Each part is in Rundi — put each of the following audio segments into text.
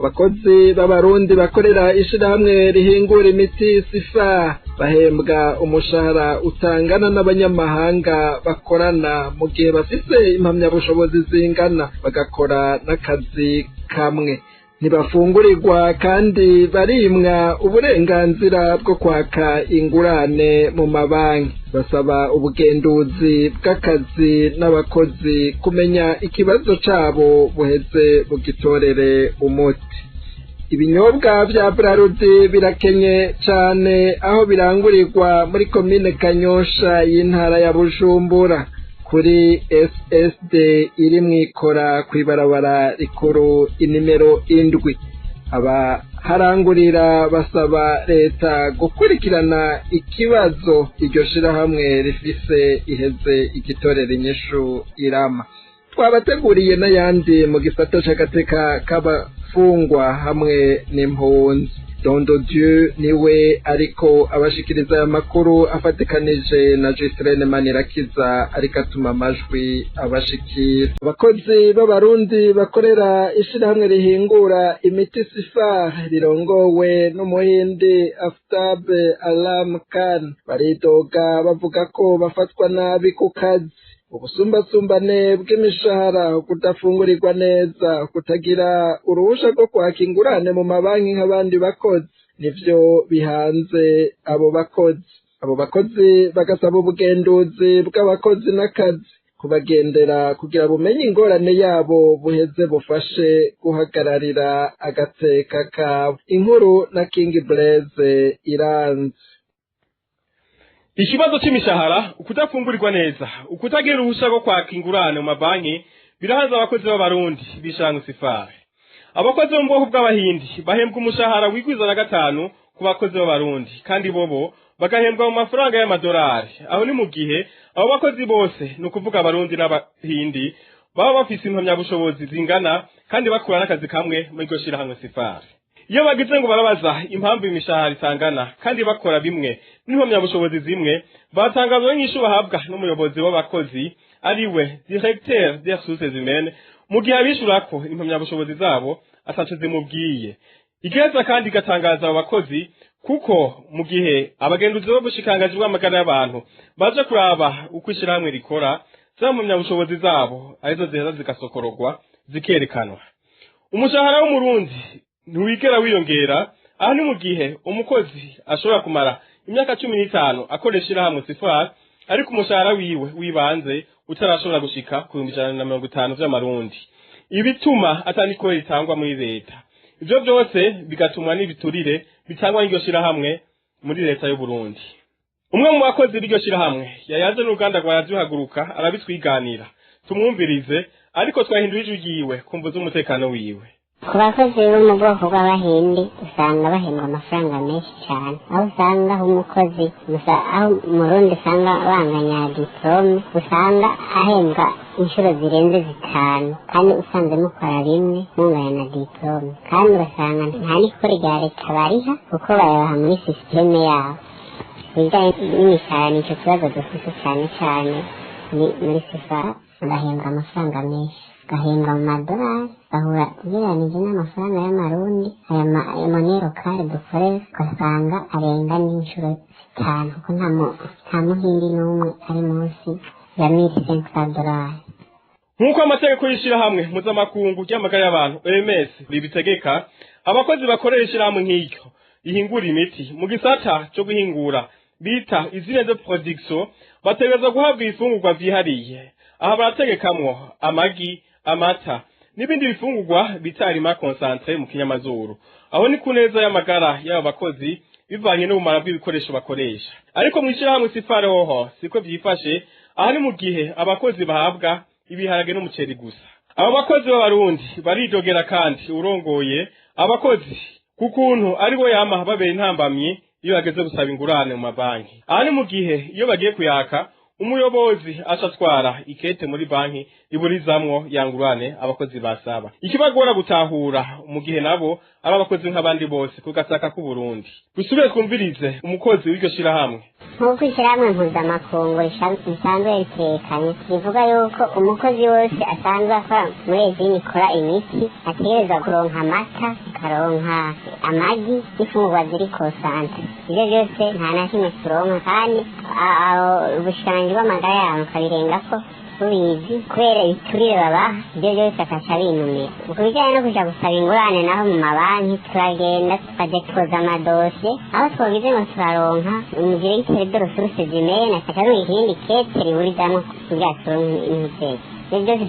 Abakozi b'Abarundi bakorera ishirahamwe rihingura imiti Sifa bahembwa umushahara utangana n'abanyamahanga bakorana mu gihe bafise impamyabushobozi zingana, bagakora n'akazi kamwe. Ntibafungurirwa kandi barimwa uburenganzira bwo kwaka ingurane mu mabanki. Basaba ubugenduzi bw'akazi n'abakozi kumenya ikibazo cabo buheze bugitorere umuti. Ibinyobwa vya Brarudi birakenye cane aho birangurirwa muri komine Kanyosha y'intara ya Bujumbura, kuri SSD iri mwikora kw'ibarabara rikuru inimero 7. Abaharangurira basaba leta gukurikirana ikibazo iryo shirahamwe rifise iheze igitorera inyishu irama. Twabateguriye n'ayandi mu gisata c'agateka k'abafungwa hamwe n'impunzi. Dondo Dieu niwe ariko abashikiriza aya makuru afatikanije na Gislaine Manirakiza, ariko atuma amajwi abashikira. Abakozi b'Abarundi bakorera ishirahamwe rihingura imiti Sifa rirongowe n'Umuhindi Aftab Alam Khan baridoga bavuga ko bafatwa nabi ku kazi. Ubusumbasumbane bw'imishahara, kudafungurirwa neza, kutagira uruhusha rwo kwaka ingurane mu mabanki nk'abandi bakozi, nivyo bihanze abo bakozi. Abo bakozi bagasaba ubugenduzi bw'abakozi n'akazi kubagendera kugira bumenye ingorane yabo buheze bufashe guhagararira agateka kabo. Inkuru na King Blaise Iranzi. Ikibazo c'imishahara, ukudafungurirwa neza, ukutagira uruhusha rwo kwaka ingurane mu mabanki birahanze abakozi b'Abarundi b'ishirahamwe Sifare. Abakozi bo mu bwoko bw'Abahindi bahembwa umushahara wigwiza na 5 ku bakozi b'Abarundi, kandi bobo bagahembwa mu mafaranga y'amadolari. Aho ni mu gihe abo bakozi bose, ni ukuvuga Abarundi n'Abahindi, baba bafise impamyabushobozi zingana kandi bakora n'akazi kamwe muri iryo shirahamwe Sifare. Iyo bagize ngo barabaza impamvu imishahara itangana kandi bakora bimwe n'impamyabushobozi zimwe, batangazwa n'inyishu bahabwa n'umuyobozi w'abakozi ariwe directeur des ressources humaines, mu gihe abishurako impamyabushobozi zabo ataco zimubwiye. Igiheza kandi igatangaza abo bakozi kuko mu gihe abagenduzi b'ubushikiranganji bw'amagara y'abantu baje kuraba uko ishirahamwe rikora, za mpamyabushobozi zabo arizo ziheza zigasokororwa zikerekanwa. Umushahara w'Umurundi ntiwigera wiyongera. Aha ni mu gihe umukozi ashobora kumara imyaka 15 akoresha ishirahamwe Sifar, ariko umushahara wiwe wibanze utarashobora gushika ku 150,000 vy'amarundi, ibituma ataniko ritangwa muri leta. Ivyo vyose bigatumwa n'ibiturire bitangwa n'iryo shirahamwe muri leta y'u Burundi. Umwe mu bakozi b'iryo shirahamwe yayaje n'uruganda rwa Radio Haguruka arabitwiganira, tumwumvirize, ariko twahindura ijwi ryiwe kumva z'umutekano wiwe. Ku bakozi bo mu bwoko bw'Abahindi usanga bahembwa amafaranga menshi cyane, aho usanga aho umukozi gusa aho Umurundi usanga banganya diplome, usanga ahembwa inshuro zirenze 5, kandi usanze mukora bimwe munganya na diplome, kandi ugasanga nta n'ikori rya leta bariha kuko bayabaha muri sisiteme yabo. Ibijyanye n'imishahara nicyo kibazo dufite cyane cyane ni muri Sifa, bahembwa amafaranga menshi, gahembwa mu madolari, bahura ugereranije n'amafaranga y'Amarundi, aya monnaie locale dukorera ugasanga arenga n'inshuro 5, kuko nta Muhindi n'umwe ari munsi ya $1,500. Nk'uko amategeko y'ishirahamwe mpuzamakungu ry'amagara y'abantu OMS ribitegeka, abakozi bakorera ishirahamwe nk'iryo rihingura imiti mu gisata co guhingura bita usine de production bategerezwa guhabwa ibifungurwa vyihariye. Aha barategekamwo amagi, amata n'ibindi bifungurwa bita aliment concentré mu kinyamazuru. Aho ni ku neza y'amagara y'aba bakozi bivanye n'ubumara bw'ibikoresho bakoresha. Ariko mw'ishirahamwe Sifare hoho siko vyifashe. Aha ni mu gihe abakozi bahabwa ibiharage n'umuceri gusa. Abo bakozi b'Abarundi baridogera kandi urongoye abakozi ku kuntu ari bo yama babera intambamyi iyo bageze gusaba ingurane mu mabanki. Aha ni mu gihe iyo bagiye kuyaka, umuyobozi aca atwara ikete muri banki iburizamwo ya ngurane abakozi basaba. Ikibagora gutahura mu gihe nabo ari abakozi nk'abandi bose ku gataka k'u Burundi. Dusubire twumvirize umukozi w'iryo shirahamwe. Nk'uko ishyirahamwe mpuzamakungu risanzwe ritekanye rivuga yuko umukozi wese asanzwe akora muri ezini ikora imiti ategerezwa kuronka amata, akaronka amagi n'imfungurwa ziri concentrées. Ivyo byose nta na kimwe turonka, kandi ubushikiranganji bw'amagara y'abantu ukabirengako bubizi kubera ibiturire babaha. Ibyo byose akaca binumira. Ku bijyanye no kuja gusaba ingurane naho mu mabanki, turagenda tukadepoza amadosiye, aho twogize ngo turaronka, umudirecteur de ressources humaines akaca aronka ikindi kete riburizamwo kugira turonke intuzeri. Ibyo byose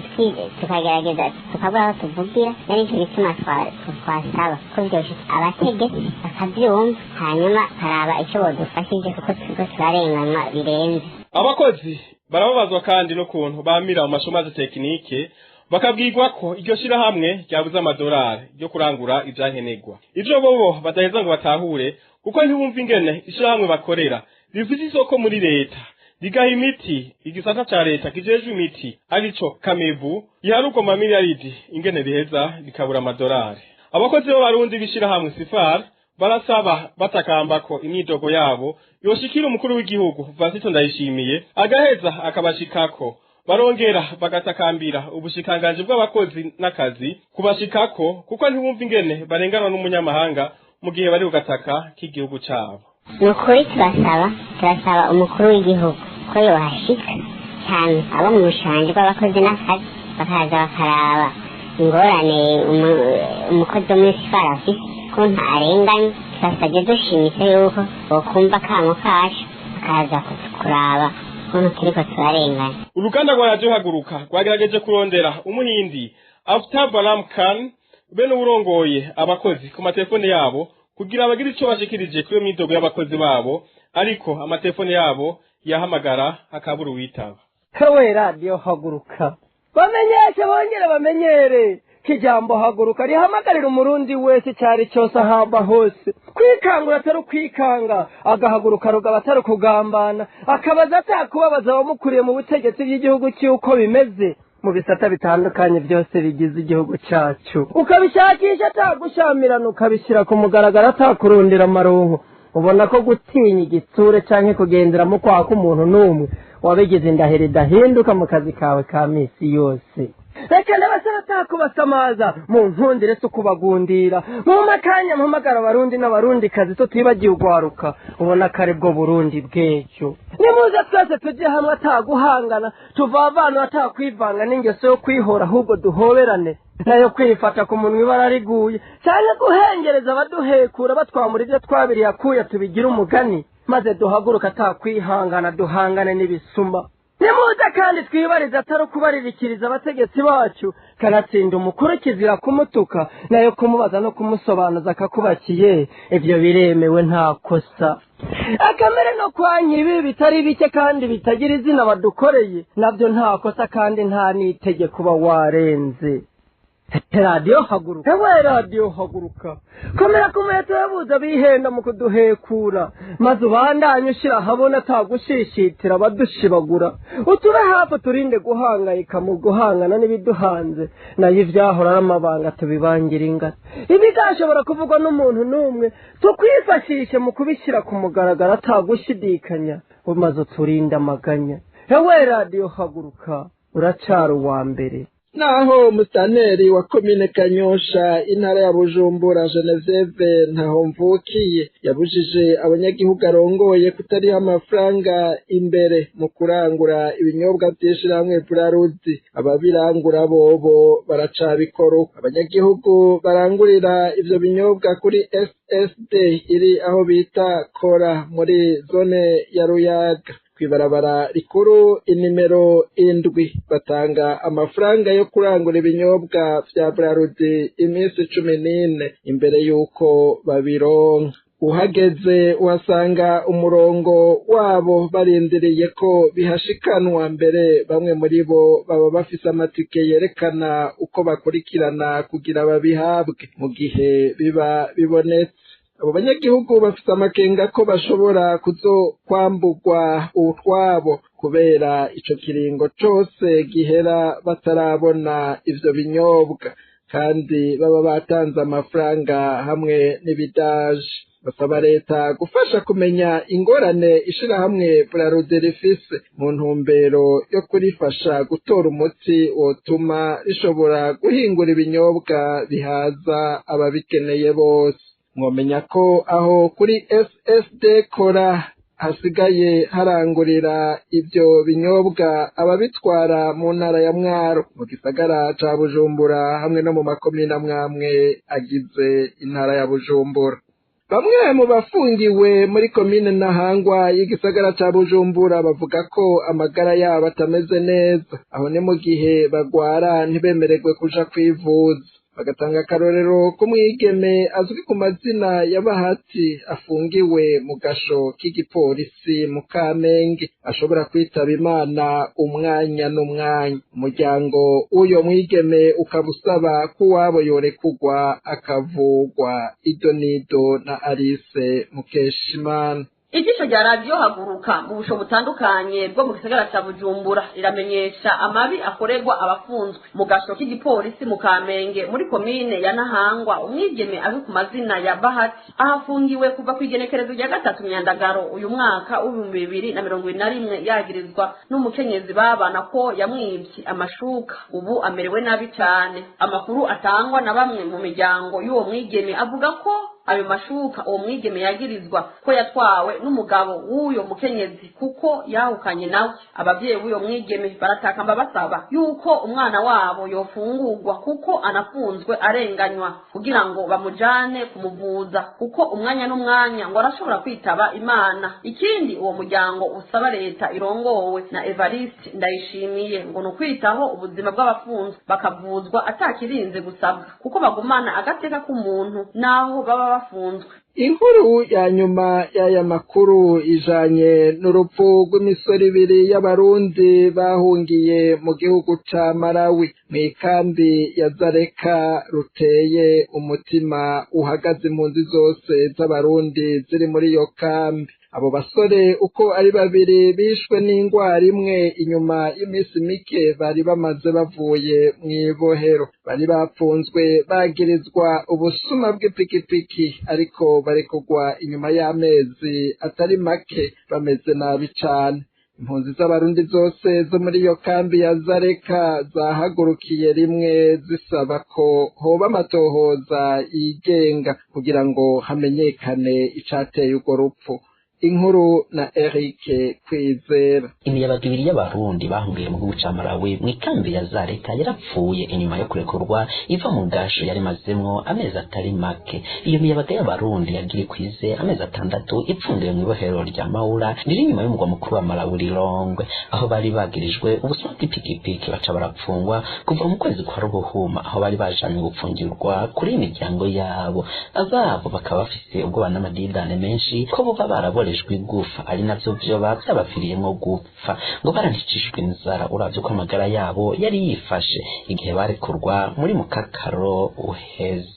tukagerageza tukabura aho tuvugira. Nari nicyo gituma twasaba ko vyoshika abategetsi bakavyumva, hanyuma karaba ico bodufashije, kuko turiko turarenganwa birenze. Abakozi barababazwa kandi n'ukuntu bamira mu ma chômage technique, bakabwirwa ko iryo shirahamwe ryabuze amadolari ryo kurangura ivyankenerwa. Ivyo bobo badaheza ngo batahure, kuko ntibumva ingene ishirahamwe bakorera rifise isoko muri leta, rigaha imiti igisata ca leta kijejwe imiti, arico Kamebu, iharugwa mu mamiliyaridi, ingene riheza rikabura amadolari. Abakozi b'Abarundi b'ishirahamwe Sifar barasaba batakamba ko imyidogo yabo yoshikira umukuru w'igihugu Vasito Ndayishimiye, agaheza akabashikako. Barongera bagatakambira ubushikanganji bw'abakozi n'akazi kubashikako, kuko ntibumva ingene barenganwa n'umunyamahanga mu gihe bari kugataka k'igihugu cabo. Ni ukuri turasaba umukuru w'igihugu ko yohashika cyane, abo mu bushikiranganji bw'abakozi n'akazi bakaza bakaraba ingorane umukozi wo muri Sifari afise, ko ntarenganye. Turasabye dushimitse yuko bokumva akamo kacu, bakaza kuraba ukuntu turiko turarengana. Uruganda rwa Radiyo Haguruka rwagerageje kurondera umuhindi Aftab Alam Khan be n'uwurongoye abakozi ku matelefone yabo kugira bagire ico bashikirije kuri iyo myidogo y'abakozi babo, ariko amatelefone yabo yahamagara akabura uwitaba. Hewe Radiyo Haguruka, bamenyeshe bongere bamenyere ko ijambo "haguruka" rihamagarira Umurundi wese icyari cyose ahamba hose kwikangura atari ukwikanga, agahaguruka rugaba atari ukugambana, akabaza atakubabaza abamukuriye mu butegetsi bw'igihugu cy'uko bimeze mu bisata bitandukanye byose bigize igihugu cyacu, ukabishakisha atagushamirana, ukabishyira ku mugaragaro atakurundira amaronko. Ubona ko gutinya igitsure canke kugendera mu kwaha k'umuntu n'umwe wabigize indahiro idahinduka mu kazi kawe ka misi yose. Reka ndabasaba atakubasamaza, mu nkundire si ukubagundira, mu makanya mpamagara Abarundi n'Abarundikazi, tutibagiye ugwaruka ubona ko ari bwo Burundi bw'ejo. Nimuze twese tujye hamwe ataguhangana, tuvavana atakwivanga n'ingeso yo kwihora, ahubwo duhoberane, nayo kwifata ku munwa ibara riguye cyane, guhengereza abaduhekura batwamura ibyo twabiriye akuya, tubigire umugani, maze duhaguruka atakwihangana, duhangane n'ibisuma. Nimuze kandi twibarize atari ukubaririkiriza abategetsi bacu. Kanatsinda umukuru kizira kumutuka, nayo kumubaza no kumusobanuza akakubakiye, ibyo biremewe, nta kosa. Akamere no kwanka ibi bitari bike kandi bitagira izina badukoreye, nabyo nta kosa kandi nta n'itegeko uba warenze. Radiyo Haguruka, ewe Radiyo Haguruka, komera ku muheto yabuze bihenda mu kuduhekura, maze ubandanye ushyira ahabona atagushishitira abadushibagura. Utube hafi, turinde guhangayika mu guhangana n'ibiduhanze, nayo ivyahora ari amabanga tubibangira ingata. Ibidashobora kuvugwa n'umuntu n'umwe tukwifashishe mu kubishyira ku mugaragaro atagushidikanya, maze uturinde amaganya. Ewe Radiyo Haguruka, uracara uwa mbere. Naho musitanteri wa komine Kanyosha, intara ya Bujumbura, Genevieve Ntahomvukiye, yabujije abanyagihugu arongoye kutariha amafaranga imbere mu kurangura ibinyobwa vy'ishirahamwe Brarudi, ababirangura bobo baracabikora. Abanyagihugu barangurira ivyo binyobwa kuri SSD iri aho bita Kora muri zone ya Ruyaga, kw'ibarabara rikuru inimero 7, batanga amafaranga yo kurangura ibinyobwa vya Brarudi iminsi 14 imbere y'uko babironka. Uhageze uhasanga umurongo wabo barindiriye ko bihashikanwa. Mbere bamwe muri bo baba bafise amatike yerekana uko bakurikirana kugira babihabwe mu gihe biba bibonetse. Abo banyagihugu bafise amakenga ko bashobora kuzokwambugwa utwabo kubera ico kiringo cose gihera batarabona ivyo binyobwa. kandi baba batanze amafaranga hamwe n'ibidaje. Basaba leta gufasha kumenya ingorane ishirahamwe Brarudi rifise mu ntumbero yo kurifasha gutora umuti wotuma rishobora guhingura ibinyobwa bihaza ababikeneye bose. Mwomenya ko aho kuri SSD Kora hasigaye harangurira ibyo binyobwa ababitwara mu ntara ya Mwaro, mu gisagara ca Bujumbura hamwe no mu makomine amwamwe agize intara ya Bujumbura. Bamwe mu bafungiwe muri komine Ntahangwa y'igisagara ca Bujumbura bavuga ko amagara yabo atameze neza, aho ni mu gihe bagwara ntibemererwe kuja kwivuza. Bagatanga akarorero k'umwigeme azwi ku mazina ya Bahati afungiwe mu gasho k'igipolisi mu Kamenge, ashobora kwitaba Imana umwanya n'umwanya. Umuryango w'uyo mwigeme ukaba usaba ko uwabo yorekurwa akavugwa. Idonido na Alice Mukeshimana. Ijisho rya radiyo Haguruka mu busho butandukanye bwo mu gisagara ca Bujumbura riramenyesha amabi akorerwa abafunzwe mu gasho k'igipolisi mu Kamenge muri komine ya Ntahangwa. Umwigeme azwi ku mazina ya Bahati ahafungiwe kuva ku igenekerezo rya 3 Myandagaro uyu mwaka w'2021, yagirizwa n'umukenyezi babana ko yamwibye amashuka. Ubu amerewe nabi cane. Amakuru atangwa na bamwe mu miryango y'uwo mwigeme avuga ko ayo mashuka uwo mwigeme yagirizwa ko yatwawe n'umugabo w'uyo mukenyezi kuko yahukanye nawe. Abavyeyi b'uyo mwigeme baratakamba basaba yuko umwana wabo yofungurwa kuko anafunzwe arenganywa, kugira ngo bamujane kumuvuza kuko umwanya n'umwanya ngo arashobora kwitaba Imana. Ikindi uwo muryango usaba leta irongowe na Evariste Ndayishimiye ngo ni ukwitaho ubuzima bw'abafunzwe bakavuzwa atakirinze gusabwa, kuko bagumana agateka k'umuntu naho baba bafunzwe. Inkuru ya nyuma y'aya makuru ijanye n'urupfu rw'imisoro ibiri y'abarundi bahungiye mu gihugu ca Malawi mw'ikambi ya Zareka ruteye umutima uhagaze impunzi zose z'abarundi ziri muri iyo kambi. Abo basore uko ari babiri bishwe n'ingwara imwe inyuma y'imisi mike bari bamaze bavuye mw'ibohero. Bari bapfunzwe bagirizwa ubusuma bw'ipikipiki, ariko barekugwa inyuma y'amezi atari make bameze nabi cane. Impunzi z'abarundi zose zo muri iyo kambi ya Zareka zahagurukiye rimwe zisaba ko hoba amatohoza yigenga kugira ngo hamenyekane icateye urwo rupfu. Inkuru na Eric Kwizera. Imiyabaga ibiri y'abarundi bahungiye mu gihugu ca Malawi mw'ikambi ya Zareka yarapfuye inyuma yo kurekurwa iva mu gasho yari mazemwo amezi atari make. Iyo miyabaga y'abarundi yagira ikwize amezi 6 ipfundiwe mw'ibohero rya Maula riri inyuma y'umugwa mukuru wa Malawi Lilongwe, aho bari bagirijwe ubusuma bw'ipikipiki baca barapfungwa kuva mu kwezi kwa Ruhuhuma, aho bari bajanywe gupfungirwa kuri imiryango yabo. Ababo bakaba bafise ubwoba n'amadidane menshi ko boba baraborejwe igufa, ari navyo vyoba vyabapfiriyemwo gupfa. Ngo baranicishwe inzara uravye ko amagara yabo yari yifashe igihe barekurwa muri mukakaro uheze.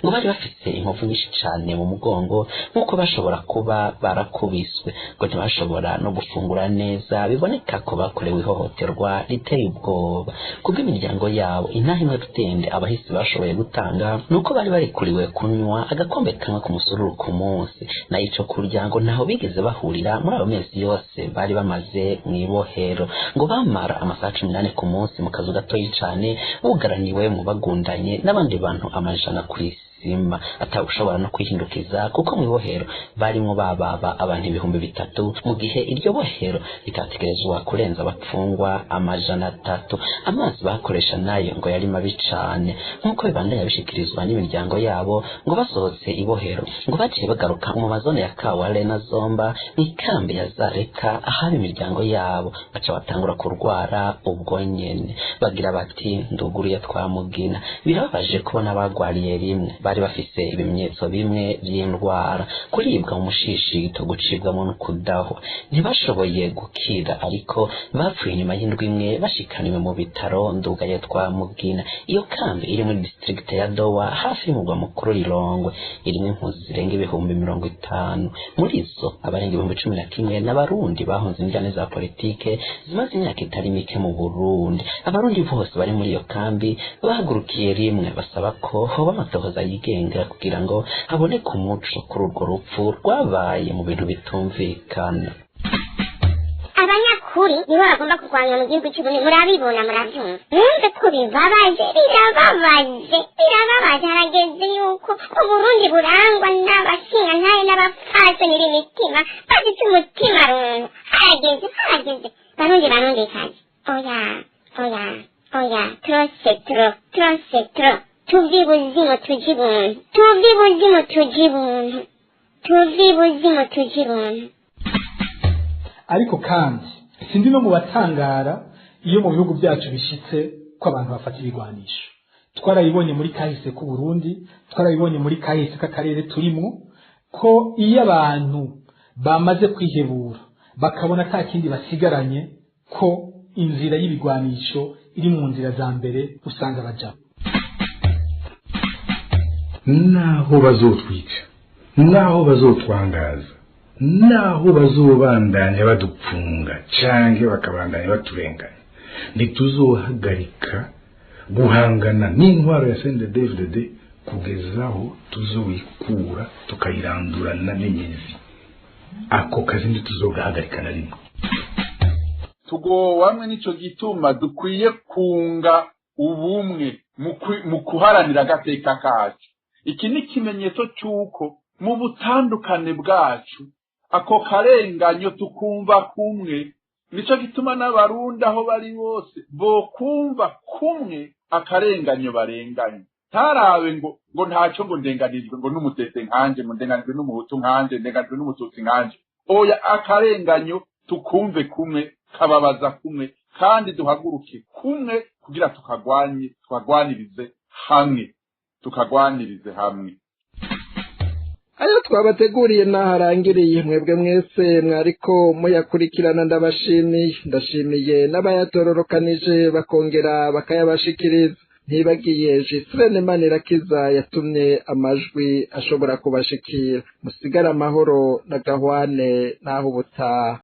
Ngo bari bafise inkovu nyinshi cane mu mugongo nk'uko bashobora kuba barakubiswe, ngo ntibashobora no gufungura neza, biboneka ko bakorewe ihohoterwa riteye ubwoba. Kubw'imiryango yabo intahe imwe rutende abahisi bashoboye gutanga nuko bari barekuriwe kunywa agakombe kamwe ku musururu ku munsi, nayo ico kurya ngo ntaho bigeze bahurira muri ayo mezi yose bari bamaze mw'ibohero. Ngo bamara amasaha 18 ku munsi mu kazu gatoyi cane bugaraniwe mu bagundanye n'abandi bantu 100 kw'isima, atawushobora no kwihindukiza kuko mw'ibohero barimwo bababa abantu 3000, mu gihe iryo bohero ritategerezwa kurenza abapfungwa 300. Amazi bakoresha nayo ngo yari mabi cane, nk'uko bibandanya bishikirizwa n'imiryango yabo. Ngo basohotse ibohero ngo baciye bagaruka mu mazone ya Kawale na Zomba mw'ikambi ya Zareka ahaba imiryango yabo, baca batangura kurwara ubwo nyene. Bagira bati nduguruye twamugina. Birababaje kubona bagwariye rimwe. Bari bafise ibimenyetso bimwe vy'indwara: kuribwa mu mushishito, gucibwamo no kudahwa. Ntibashoboye gukira, ariko bapfuye inyuma y'indwi imwe bashikaniwe mu bitaro Ndugaye twa Mugina. Iyo kambi iri muri district ya Dowa, hafi y'umugwa mukuru Lilongwe, irimwo impunzi zirenga 50,000. Muri zo, abarenga 11,000 n'Abarundi bahunze indyane za politike zimaze imyaka itari mike mu Burundi. Abarundi bose bari muri iyo kambi bahagurukiye rimwe basaba ko hoba amatohoza yigenga kugira ngo haboneke umuco kuri urwo rupfu rwabaye mu bintu bitumvikana. Abanyakuri nibo bagomba kurwanya mu gihugu cy'Uburundi. Murabibona, murabyumva, mwumve ko bibabaje, birababaje, birababaje. Harageze yuko Uburundi burangwa n'abashingantahe n'abapfasoni b'imitima bafite umutima runtu. Harageze, harageze, Barundi, Barundi kazi. Oya, oya, oya, trop c'est trop, trop c'est trop. Tuve ibuzimu tuje ibuntu, tuve ibuzimu tuje ibuntu, tuve ibuzimu tuje ibuntu. Ariko kandi sindi no mu batangara iyo mu bihugu byacu bishitse ko abantu bafata ibigwanisho. Twarabibonye muri kahise k'u Burundi, twarabibonye muri kahise k'akarere turimo, ko iyo abantu bamaze kwihebura, bakabona ata kindi basigaranye, ko inzira y'ibigwanisho iri mu nzira za mbere usanga bajamo. Naho bazotwica, naho bazotwangaza, naho bazobandanya badupfunga canke bakabandanya baturenganya, ntituzohagarika guhangana n'intwaro ya CNDD-FDD kugeza aho tuzoyikura, tukayirandurana n'imizi. Ako kazi ntituzogahagarika na rimwe. Tugowamwe n'ico gituma dukwiye kunga ubumwe mu kuharanira agateka kacu. Iki ni ikimenyetso cy'uko mu butandukane bwacu ako karenganyo tukumva kumwe. Nico gituma n'Abarundi aho bari bose bokumva kumwe akarenganyo barenganye. Ntarabe ngo ntacyo, ngo ndenganijwe ngo n'umutete nkanje, ngo ndenganijwe n'Umuhutu nkanje, ndenganijwe n'Umututsi nkanje. Oya, akarenganyo tukumve kumwe, kababaza kumwe, kandi duhaguruke kumwe kugira tukagwanye, tukagwanirize hamwe, tukagwanirize hamwe. Ayo twabateguriye naharangiriye. Mwebwe mwese mwariko muyakurikirana, ndabashimiye. Ndashimiye n'abayatororokanije bakongera bakayabashikiriza, ntibagiye Jisirene Manirakiza yatumye amajwi ashobora kubashikira. Musigare amahoro na gahwane, naho ubutaha.